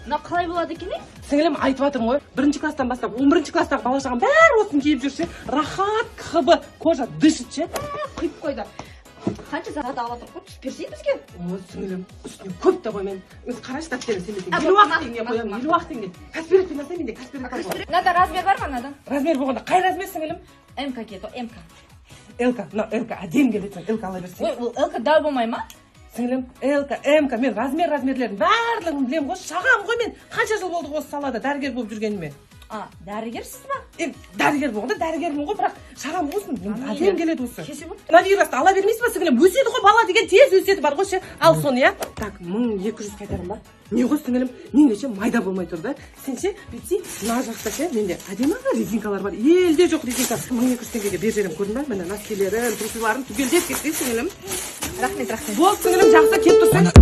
Мынау қалай болады екен, е? Сіңілім, айтып жатырмын ғой, бірінші класстан бастап 11-класстағы бала шағам бәрі осыны киіп жүрсе, рахат, КХБ, кожа дышит ше. Құйып қойды. Қанша зат алып жатыр ғой, түсіп берсей бізге. О, сіңілім, үстіне көп те ғой. Мен өзі, қарашы, дәптерін сенбесең, А, 50 ақ мақ, теңге мақ, қоямын, мақ. 50 ақ теңге. Каспи ретпен алсай, менде Каспи рет бар ғой. Мынада размер бар ма, мынадан? Размер болғанда, қай размер, сіңілім? МК киеді ғой, МК. ЛК, мынау ЛК әдемі келеді, сен ЛК ала берсең. Ой, ол ЛК дәу болмай ма? Сіңілім, ЛК, МК, мен размерлердің барлығын білемін ғой, шағамын ғой мен. Қанша жыл болды осы салада дәрігер болып жүргеніме. А, дәрігерсіз ба? Енді дәрігер болғанда дәрігермін ғой, бірақ шағам осы, әдемі келеді осы. Кесе болып. Мына ала бермейсіз ба, сіңілім? Өседі ғой, бала деген тез өседі бар ғой ше. Ал соны, иә. Так, 1200 қайтарым ба? Не ғой, сіңілім, менде ше майда болмай тұр да. Сен ше, бүйтсей, мына жақта ше менде әдемі резинкалар бар, елде жоқ резинка. 1200 теңгеге беріп жіберемін, көрдің ба? Міне, носкилерім, трусиларым түгелдеп кетті, сіңілім. Рахмет, рахмет. Болды, сіңілім, жақсы, келіп тұрсаң.